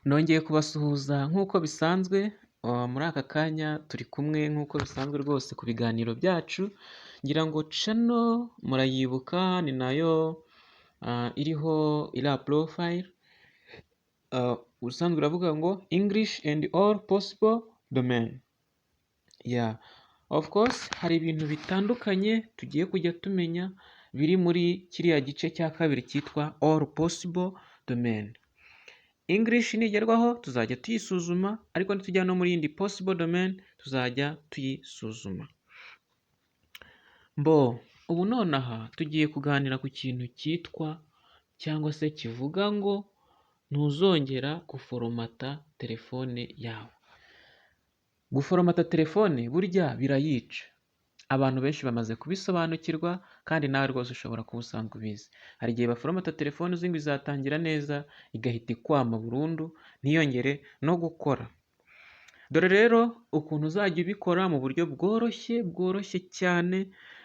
Nongeye kubasuhuza nk'uko bisanzwe, muri aka kanya turi kumwe nk'uko bisanzwe rwose ku biganiro byacu, ngira ngo channel murayibuka, ni nayo iriho iriya profile, ubusanzwe iravuga ngo "English and all possible domain". Yeah, of course hari ibintu bitandukanye tugiye kujya tumenya biri muri kiriya gice cya kabiri cyitwa all possible domain. English nigerwaho tuzajya tuyisuzuma, ariko nitujya no muri yindi possible domain tuzajya tuyisuzuma. Mbo ubu nonaha tugiye kuganira ku kintu cyitwa cyangwa se kivuga ngo ntuzongera guforomata telefone yawe. Guforomata telefone burya birayica. Abantu benshi bamaze kubisobanukirwa, kandi nawe rwose ushobora kuba usanzwe ubizi. Hari igihe baforomata telefone uzi ngo izatangira neza, igahita ikwama burundu, ntiyongere no gukora. Dore rero ukuntu uzajya ubikora mu buryo bworoshye, bworoshye cyane,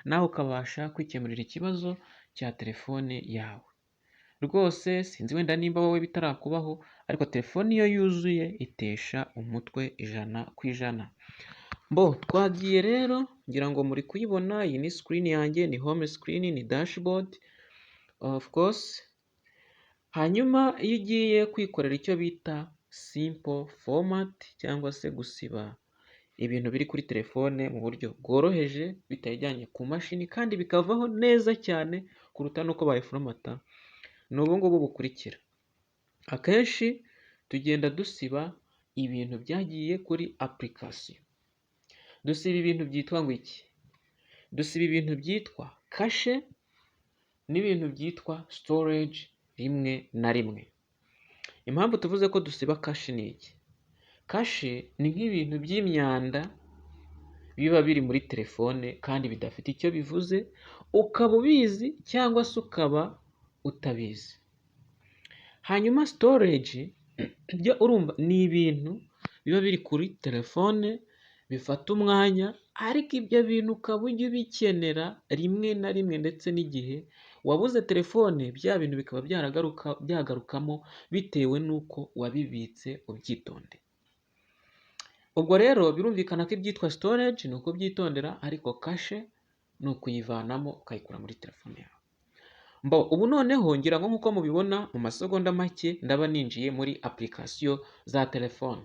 nawe ukabasha kwikemurira ikibazo cya telefone yawe. Rwose sinzi wenda nimba wowe bitarakubaho, ariko telefone iyo yuzuye itesha umutwe 100%. Mbo twagiye rero, ngira ngo muri kuyibona, iyi ni screen yanjye, ni home screen, ni dashboard of course. Hanyuma iyo ugiye kwikorera icyo bita simple format cyangwa se gusiba ibintu biri kuri telefone mu buryo bworoheje bitayijyanye ku mashini kandi bikavaho neza cyane kuruta n'uko bayiforomata, ni ubu ngubu bukurikira. Akenshi tugenda dusiba ibintu byagiye kuri application. Dusiba ibintu byitwa ngo iki? Dusiba ibintu byitwa cache n'ibintu byitwa storage rimwe na rimwe. Impamvu tuvuze ko dusiba cache ni iki? Cache ni nk'ibintu by'imyanda biba biri muri telefone kandi bidafite icyo bivuze, ukaba ubizi cyangwa se ukaba utabizi. Hanyuma storage byo urumva ni ibintu biba biri kuri telefone bifata umwanya, ariko ibyo bintu ukaba ujya ubikenera rimwe na rimwe, ndetse n'igihe wabuze telefone bya bintu bikaba byaragaruka, byagarukamo bitewe n'uko wabibitse ubyitondeye. Ubwo rero birumvikana ko ibyitwa storage ni ukubyitondera, ariko cache ni ukuyivanamo ukayikura muri telefone yawe. Mbo ubu noneho ngira ngo nk'uko mubibona, mu masegonda make ndaba ninjiye muri application za telefone.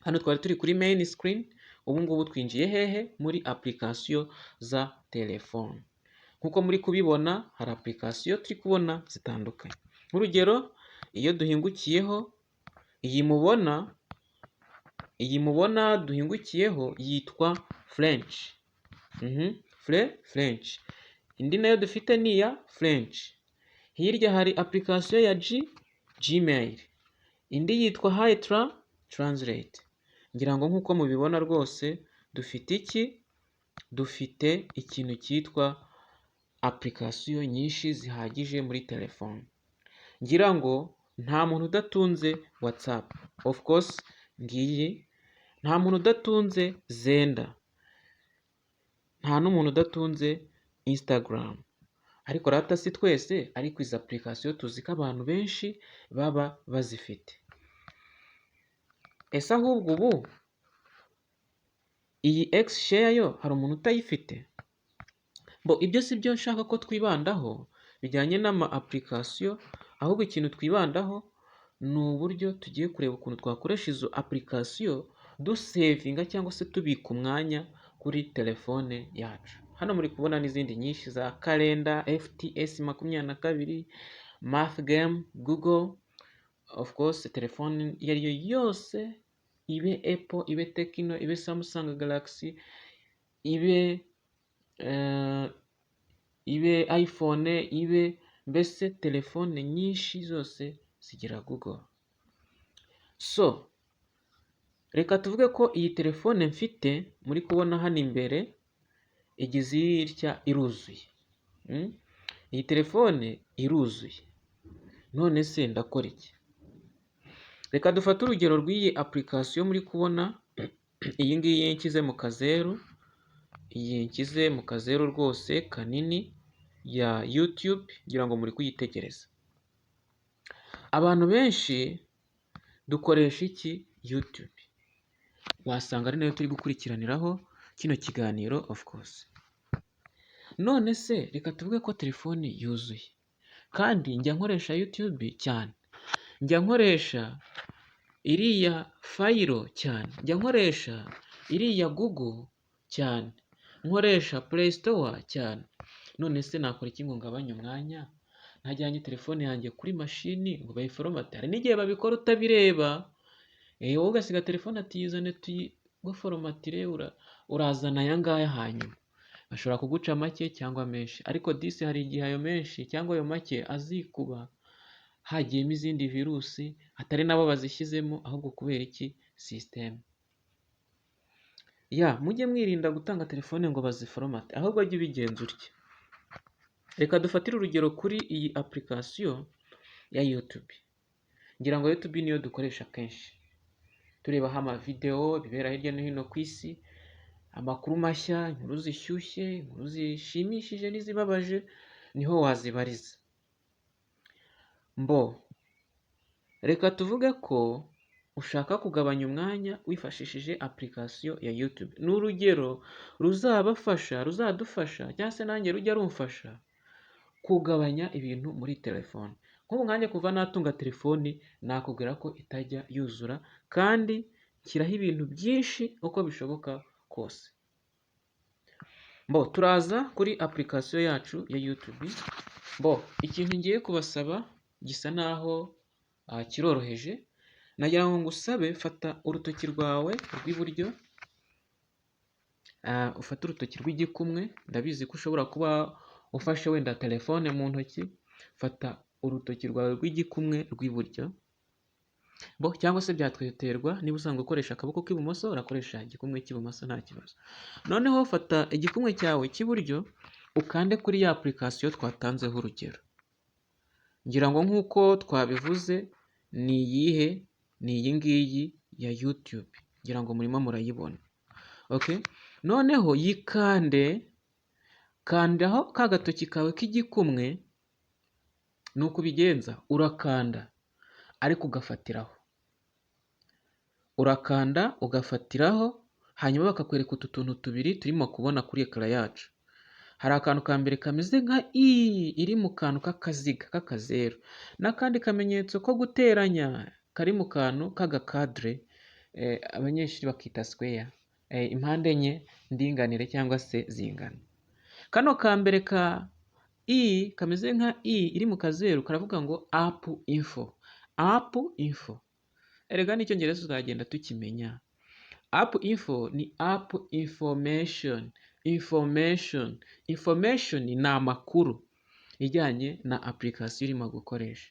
Hano twari turi kuri main screen, ubu ngubu twinjiye hehe? Muri application za telefone. Nk'uko muri kubibona, hari application turi kubona zitandukanye. Nk'urugero, iyo duhingukiyeho iyi mubona duhingukiyeho yitwa French. French. Indi nayo dufite ni iya French. Hirya hari application ya Gmail. Indi yitwa Hi Translate. Ngira ngo nk'uko mubibona rwose dufite iki? Dufite ikintu cyitwa application nyinshi zihagije muri telefone. Ngira ngo nta muntu udatunze WhatsApp. Of course ngiyi, nta muntu udatunze Xender. Nta n'umuntu udatunze Instagram. Ariko rata si twese, ariko izi application tuzi ko abantu benshi baba bazifite. Ese ahubwo ubu iyi X-Share yo hari umuntu utayifite? Bo ibyo si byo nshaka ko twibandaho bijyanye n'ama application, ahubwo ikintu twibandaho ni uburyo tugiye kureba ukuntu twakoresha izo application dusevinga cyangwa se tubika umwanya kuri telefone yacu. Hano muri kubona n'izindi nyinshi za calendar, FTS 22, math game, Google. Of course telefone iyo ari yo yose, ibe Apple, ibe Tecno, ibe Samsung Galaxy, ibe iPhone, ibe mbese telefone nyinshi zose zigira Google. So reka tuvuge ko iyi telefone mfite muri kubona hano imbere igize itya iruzuye. Iyi telefone iruzuye, none se ndakora iki? Reka dufate urugero rw'iyi application muri kubona, iyi ngiyi nshyize mu kazeru, iyi nshyize mu kazeru rwose kanini ya YouTube, ngira ngo muri kuyitegereza. Abantu benshi Dukoresha iki? YouTube. Wasanga ari nayo turi gukurikiraniraho kino kiganiro, of course. None se reka tuvuge ko telefoni yuzuye, kandi njya nkoresha YouTube cyane, njya nkoresha iriya file cyane, njya nkoresha iriya Google cyane, nkoresha Play Store cyane. None se nakora iki ngo ngabanye umwanya ntajyanye telefone yanjye kuri mashini ngo bayiforomate? Hari n'igihe babikora utabireba, wowe ugasiga telefone ati: "Yizane tuyiguforomatire, urazana aya ngaya." Hanyuma bashobora kuguca make cyangwa menshi, ariko disi hari igihe ayo menshi cyangwa ayo make azikuba hagiyemo izindi virusi, atari nabo bazishyizemo, ahubwo kubera iki? Sisiteme. Ya, mujye mwirinda gutanga telefone ngo baziforomate, ahubwo jya ubigenza utya. Reka dufatire urugero kuri iyi application ya YouTube. Ngira ngo YouTube niyo dukoresha kenshi, turebaho amavidewo, ibibera hirya no hino ku isi, amakuru mashya, inkuru zishyushye, inkuru zishimishije n'izibabaje, niho wazibariza. Mbo reka tuvuge ko ushaka kugabanya umwanya wifashishije application ya YouTube. Ni urugero ruzabafasha, ruzadufasha, cyangwa se nanjye rujya rumfasha kugabanya ibintu muri telefone. Nk'ubu nkanjye kuva natunga telefoni, nakubwira ko itajya yuzura, kandi nshyiraho ibintu byinshi uko bishoboka kose. Mbo turaza kuri application yacu ya YouTube. Mbo ikintu ngiye kubasaba gisa naho kiroroheje. Nagira ngo ngusabe, fata urutoki rwawe rw'iburyo, ufate urutoki rw'igikumwe. Ndabizi ko ushobora kuba ufashe wenda telefone mu ntoki. Fata urutoki rwawe rw'igikumwe rw'iburyo, bo cyangwa se byatwiterwa niba usanzwe ukoresha akaboko k'ibumoso, urakoresha igikumwe cy'ibumoso, nta kibazo. Noneho fata igikumwe cyawe cy'iburyo, ukande kuri ya application twatanzeho urugero. Ngira ngo nk'uko twabivuze, ni iyihe? Ni iyi ngiyi ya YouTube. Ngira ngo murimo murayibona. Okay? Noneho yikande, kandaho ka gatoki kawe k'igikumwe. Ni uko ubigenza: urakanda ariko ugafatiraho, urakanda ugafatiraho, hanyuma bakakwereka utu tuntu tubiri turimo kubona kuri écran yacu. Hari akantu ka mbere kameze nka i iri mu kantu k'akaziga k'akazeru, n'akandi kamenyetso ko guteranya kari mu kantu k'agakadire, abanyeshuri bakita square, impande enye ndinganire cyangwa se zingana. Kano ka mbere ka i kameze nka i iri mu kazeru karavuga ngo "app info". App info, erega n'Icyongereza tuzagenda tukimenya. App info ni app information. Information, information ni amakuru ijyanye na application urimo gukoresha.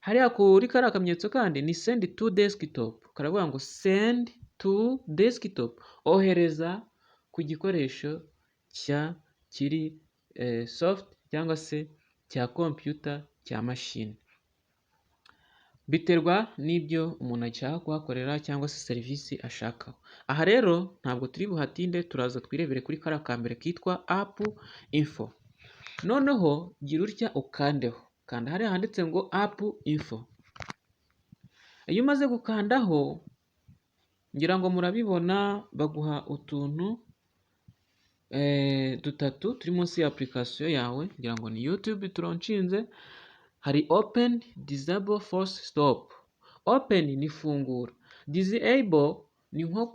Hariya kuri kariya kamenyetso kandi ni "send to desktop", karavuga ngo "send to desktop", ohereza ku gikoresho cya kiri soft cyangwa se cya computer, cya mashini. Biterwa n'ibyo umuntu ashaka kuhakorera cyangwa se serivisi ashakaho. Aha rero ntabwo turi buhatinde, turaza twirebere kuri kariya ka mbere kitwa app info. Noneho gira utya ukandeho, kanda hariya handitse ngo "app info". Iyo umaze gukandaho, ngira ngo murabibona, baguha utuntu dutatu turi munsi ya application yawe. Ngira ngo ni YouTube turonshinze. Hari open, disable, force stop. Open ni fungura, disable ni nko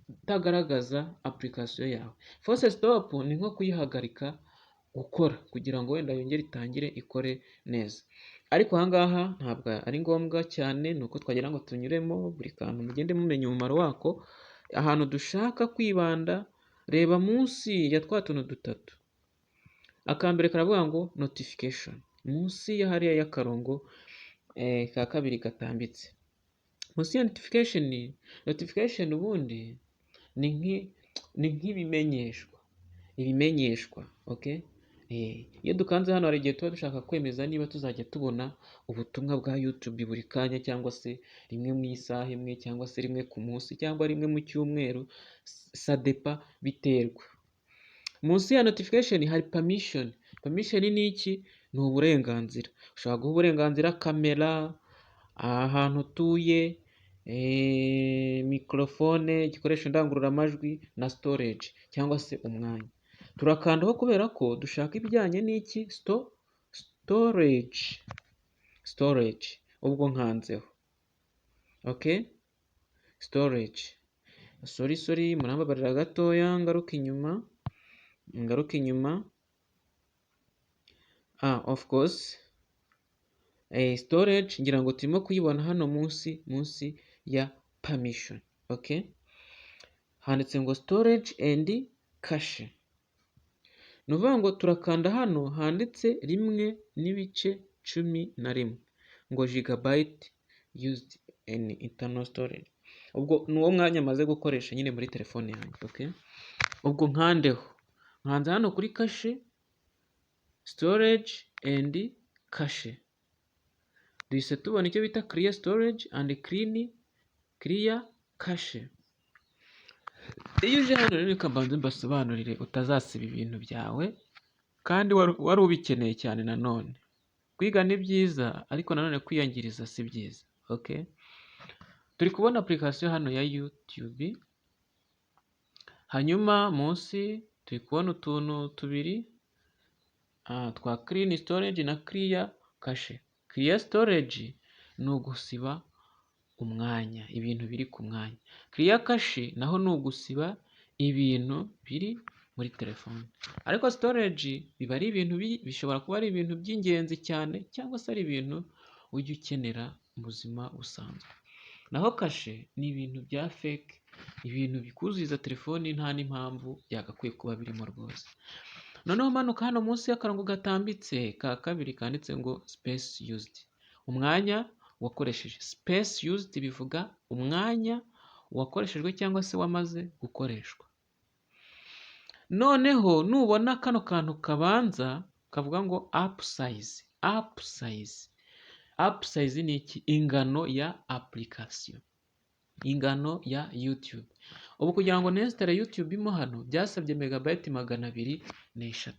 kutagaragaza application yawe, force stop ni nko kuyihagarika gukora kugira ngo wenda yongere itangire ikore neza. Ariko aha ngaha ntabwo ari ngombwa cyane, ni uko twagira ngo tunyuremo buri kantu mugende mumenya umumaro wako. Ahantu dushaka kwibanda, reba munsi ya twa tuntu dutatu. Akambere karavuga ngo "notification", munsi ya hariya y'akarongo ka kabiri gatambitse, munsi ya notification. Notification ubundi ni nk'ibimenyeshwa, ibimenyeshwa, okay? Iyo dukanze hano, hari igihe tuba dushaka kwemeza niba tuzajya tubona ubutumwa bwa YouTube buri kanya, cyangwa se rimwe mu isaha imwe, cyangwa se rimwe ku munsi, cyangwa rimwe mu cyumweru, ça dépend, biterwa. Munsi ya notification hari permission. Permission ni iki? Ni uburenganzira. Ushobora guha uburenganzira kamera, ahantu utuye, microphone, igikoresho ndangururamajwi na storage cyangwa se umwanya. Turakandaho kubera ko dushaka ibijyanye n'iki? Storage, ubwo nkanzeho. Okay, storage. Sorry, sorry, murambabarira gatoya ngaruke inyuma, ngaruke inyuma. Ah, of course. Storage ngira ngo turimo kuyibona hano munsi ya permission. Okay? Handitse ngo storage and cache. Ni ukuvuga ngo turakanda hano handitse 1.11 ngo gigabyte used in internal storage. Ubwo ni uwo mwanya maze gukoresha nyine muri telefone yanjye. Okay? Ubwo nkandeho. Nkanze hano kuri cache, storage and cache. Duhise tubona icyo bita clear storage and clear cache. Iyo uje hano rero, reka mbanze mbasobanurire utazasiba ibintu byawe kandi wari ubikeneye cyane. Nanone kwiga ni byiza, ariko nanone kwiyangiriza si byiza. Okay? Turi kubona application hano ya YouTube, hanyuma munsi turi kubona utuntu tubiri twa clean storage na clear cache. Clear storage ni ugusiba umwanya, ibintu biri ku mwanya. Clear cache naho ni ugusiba ibintu biri muri telefone. Ariko storage biba ari ibintu bishobora kuba ari ibintu by'ingenzi cyane cyangwa se ari ibintu ujya ukenera mu buzima busanzwe. Naho cache ni ibintu bya fake, ibintu bikuzuriza telefoni nta n'impamvu byagakwiye kuba birimo rwose. Noneho manuka hano munsi y'akarongo gatambitse ka kabiri kanditse ngo space used, umwanya wakoresheje. Space used bivuga umwanya wakoreshejwe cyangwa se wamaze gukoreshwa. Noneho nubona kano kantu kabanza kavuga ngo app size, app size, app size ni iki? Ingano ya application, ingano ya YouTube. Ubu kugira ngo ninstalle YouTube mo hano byasabye megabyte 203.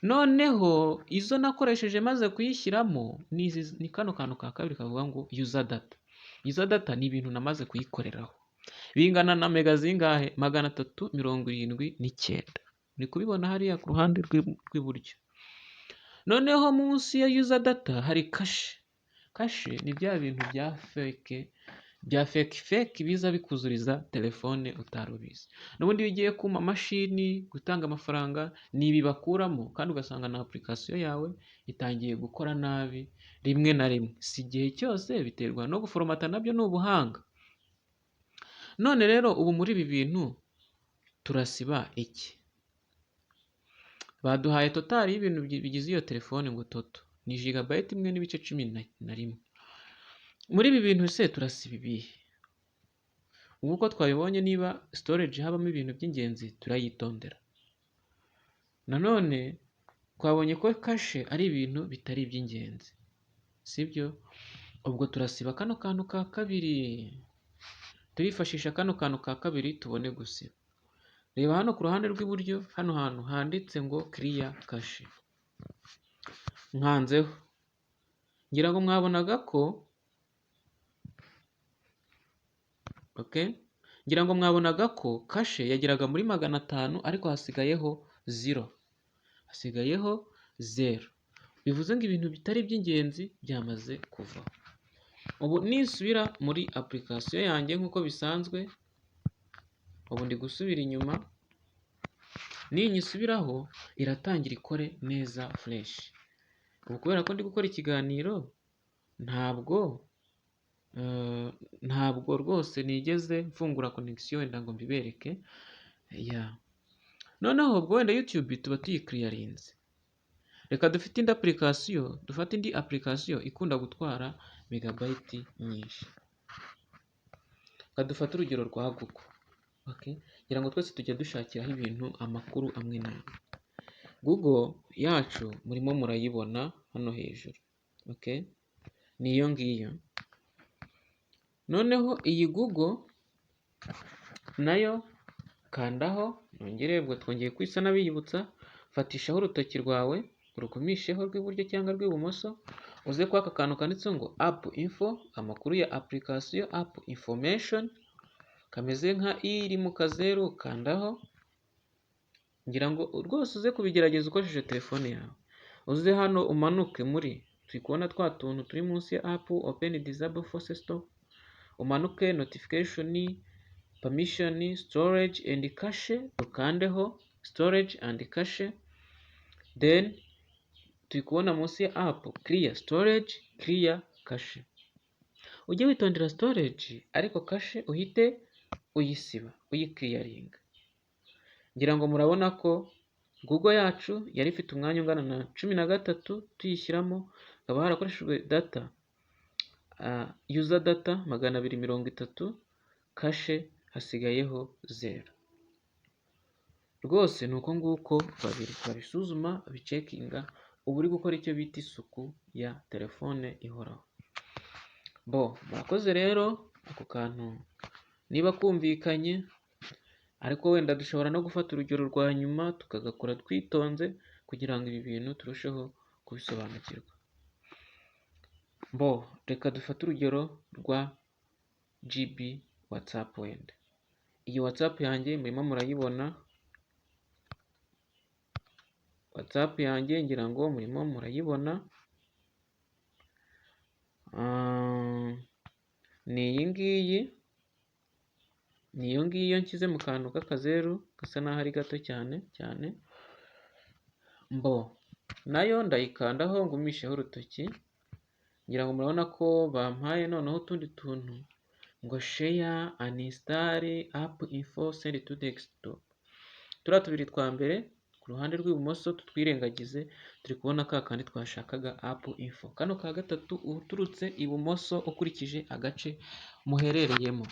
Noneho izo nakoresheje maze kuyishyiramo ni izi, ni kano kantu ka kabiri kavuga ngo user data. User data ni ibintu namaze kuyikoreraho. Bingana na mega zingahe? 379. Uri kubibona hariya ku ruhande rw'iburyo. Noneho munsi ya user data hari cache. Cache ni bya bintu bya fake, bya fake fake biza bikuzuriza telefone utari ubizi. N'ubundi iyo ugiye ku mamashini gutanga amafaranga ni ibi bakuramo, kandi ugasanga na application yawe itangiye gukora nabi rimwe na rimwe. Si igihe cyose, biterwa no guforomata, nabyo ni ubuhanga. None rero ubu muri ibi bintu turasiba iki? Baduhaye total y'ibintu bigize iyo telefone ngo total ni gigabyte 1.11. Muri ibi bintu se turasiba ibihe? Ubu uko twabibonye, niba storage habamo ibintu by'ingenzi turayitondera. Nanone twabonye ko cache ari ibintu bitari iby'ingenzi, sibyo? Ubwo turasiba kano kantu ka kabiri, turifashisha kano kantu ka kabiri tubone gusiba. Reba hano ku ruhande rw'iburyo, hano hantu handitse ngo clear cache. Nkanzeho. Ngira ngo mwabonaga ko, okay? Ngira ngo mwabonaga ko cache yageraga muri 500 ariko hasigayeho zero. Hasigayeho zero. Bivuze ngo ibintu bitari iby'ingenzi byamaze kuvaho. Ubu nisubira muri application yanjye nk'uko bisanzwe, ubu ndi gusubira inyuma, ninyisubiraho iratangira ikore neza fresh. Ubu kubera ko ndi gukora ikiganiro ntabwo rwose nigeze mfungura connection wenda ngo mbibereke, yeah. Noneho ubwo wenda YouTube tuba tuyiclearinze. Reka dufite indi application, dufate indi application ikunda gutwara megabyte nyinshi. Reka dufate urugero rwa Google. Okay? Ngira ngo twese tujya dushakiraho ibintu, amakuru amwe n'amwe. Google yacu murimo murayibona hano hejuru. Okay? Ni iyo ngiyo. Noneho iyi Google nayo kandaho, nongere ubwo twongeye kwisa n'abiyibutsa, fatishaho urutoki rwawe, urugumisheho rw'iburyo cyangwa rw'ibumoso, Uze kuri aka kantu kanditseho ngo app info, amakuru ya application, app information, kameze nka i iri mu kazeru, kandaho. Ngira ngo rwose uze kubigerageza ukoresheje telefone yawe. Uze hano umanuke muri, turi kubona twa tuntu turi munsi ya app, open, disable, force stop, umanuke notification, permission, storage and cache, ukandeho storage and cache. Then turi kubona munsi ya app, clear storage, clear cache. Ujye witondera storage, ariko cache uhite uyisiba, uyiclearinga. Ngira ngo murabona ko Google yacu yari ifite umwanya ungana na 13 tuyishyiramo, hakaba harakoreshejwe data, user data 230, cache hasigayeho 0. Rwose ni uko nguko babiri babisuzuma, babicheckinga, uba uri gukora icyo bita isuku ya telefone ihoraho. Bo murakoze rero, ako kantu niba kumvikanye, ariko wenda dushobora no gufata urugero rwa nyuma tukagakora twitonze kugira ngo ibi bintu turusheho kubisobanukirwa. Bo reka dufate urugero rwa GB WhatsApp wenda. Iyi WhatsApp yanjye murimo murayibona, WhatsApp yanjye ngira ngo murimo murayibona, ni iyi ngiyi, ni iyo ngiyo nshyize mu kantu k'akazeru gasa n'aho ari gato cyane cyane. Mbo nayo ndayikandaho ngumisheho urutoki, ngira ngo murabona ko bampaye noneho utundi tuntu ngo share, uninstall, app info, send to desktop. Turiya tubiri twa mbere ku ruhande rw'ibumoso tutwirengagize, turi kubona ka kandi twashakaga, app info. Kano ka gatatu uturutse ibumoso ukurikije agace muherereyemo.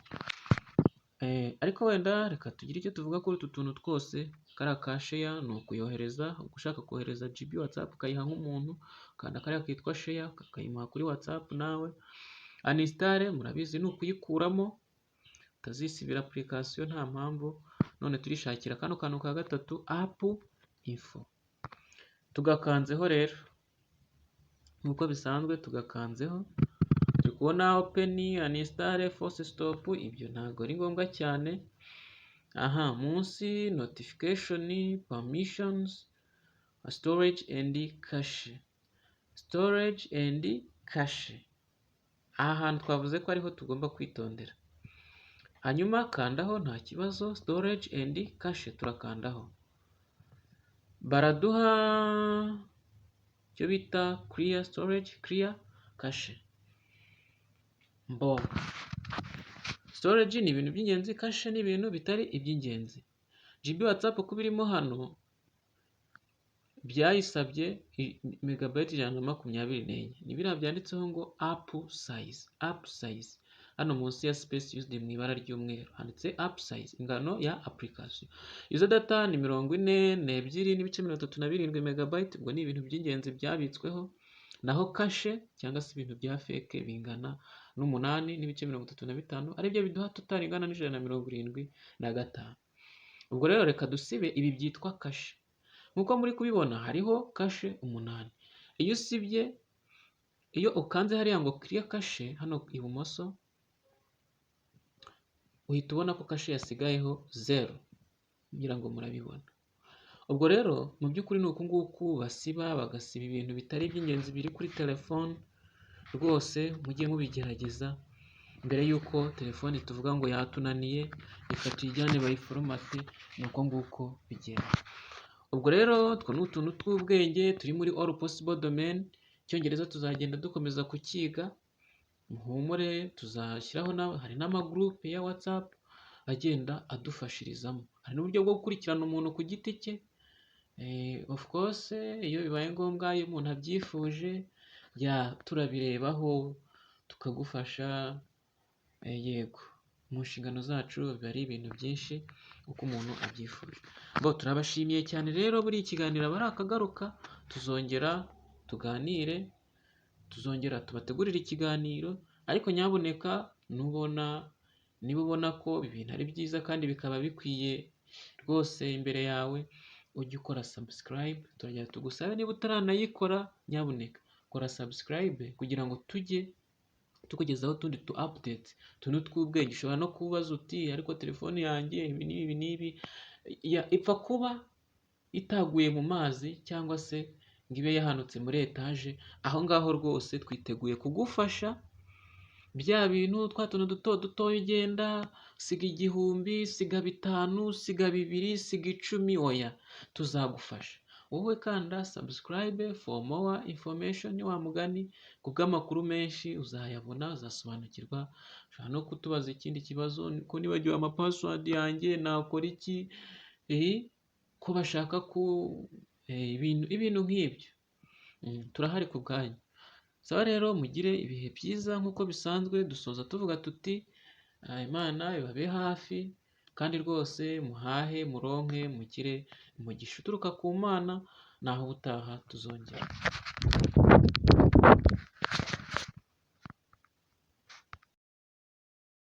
Ariko wenda reka tugire icyo tuvuga kuri utu tuntu twose. Kariya ka share ni ukuyohereza, ushaka kohereza GB WhatsApp ukayiha nk'umuntu, ukanda kariya kitwa share ukayimuha kuri WhatsApp nawe. Uninstall murabizi ni ukuyikuramo, utazisibira application nta mpamvu. None turishakira kano kantu ka gatatu, app info. Tugakanzeho rero nk'uko bisanzwe, tugakanzeho turi kubona open, uninstall, force stop, ibyo ntabwo ari ngombwa cyane. Aha munsi notification, permissions, storage and cache. Storage and cache, aha hantu twavuze ko ariho tugomba kwitondera. Hanyuma kandaho nta kibazo, storage and cache turakandaho, baraduha icyo bita clear storage, clear cache. Mbo storage ni ibintu by'ingenzi, cache ni ibintu bitari iby'ingenzi. GB WhatsApp kuba irimo hano byayisabye megabyte 124, ni biriya byanditseho ngo app size, app size hano munsi ya space used mu ibara ry'umweru handitse app size, ingano ya application. User data ni 42.37 megabyte, ubwo ni ibintu by'ingenzi byabitsweho. Naho cache cyangwa se ibintu bya fake bingana n'8.35, aribyo biduha total ingana n'175. Ubwo rero reka dusibe ibi byitwa cache. Nk'uko muri kubibona hariho cache 8. Iyo usibye, iyo ukanze hariya ngo clear cache hano ibumoso, uhita ubona ko cache yasigayeho 0, ngira ngo murabibona. Ubwo rero mu by'ukuri ni uku nguku basiba, bagasiba ibintu bitari iby'ingenzi biri kuri telefone. Rwose mujye mubigerageza mbere y'uko telefone tuvuga ngo yatunaniye, reka tuyijyane bayiformate. Ni uko nguko bigenda. Ubwo rero utwo ni utuntu tw'ubwenge turi muri all possible domain. Icyongereza tuzagenda dukomeza kukiga, muhumure, tuzashyiraho, hari n'amagurupe ya WhatsApp agenda adufashirizamo, hari n'uburyo bwo gukurikirana umuntu ku giti cye. Of course iyo bibaye ngombwa, iyo umuntu abyifuje, ya turabirebaho tukagufasha. Yego, mu nshingano zacu biba ari ibintu byinshi uko umuntu abyifuje. Bo turabashimiye cyane rero, buri ikiganiro aba ari akagaruka, tuzongera tuganire, tuzongera tubategurire ikiganiro. Ariko nyabuneka nubona, niba ubona ko ibintu ari byiza kandi bikaba bikwiye rwose imbere yawe, ujye ukora subscribe. Turongera tugusabe, niba utaranayikora, nyabuneka kora. Kora subscribe kugira ngo tujye tukugezaho utundi tu update, utuntu tw'ubwenge. Ushobora no kubaza uti: "Ariko telefone yanjye ibi n'ibi n'ibi", ipfa kuba itaguye mu mazi cyangwa se ngo ibe yahanutse muri etaje, aho ngaho rwose twiteguye kugufasha. Bya bintu, twa tuntu duto dutoya ugenda siga 1000, siga 5, siga 2, siga 10, oya, tuzagufasha. Wowe kanda subscribe for more information, wa mugani, ku bw'amakuru menshi uzayabona, uzasobanukirwa. Ushobora no kutubaza ikindi kibazo: ko nibagiwe ama password yanjye nakora iki? Ko bashaka ku ibintu nk'ibyo. Turahari ku bwanyu. Sawa rero, mugire ibihe byiza. Nk'uko bisanzwe dusoza tuvuga tuti: "Imana ibabe hafi", kandi rwose muhahe, muronke, mugire umugisha uturuka ku Mana. Naho ubutaha tuzongera.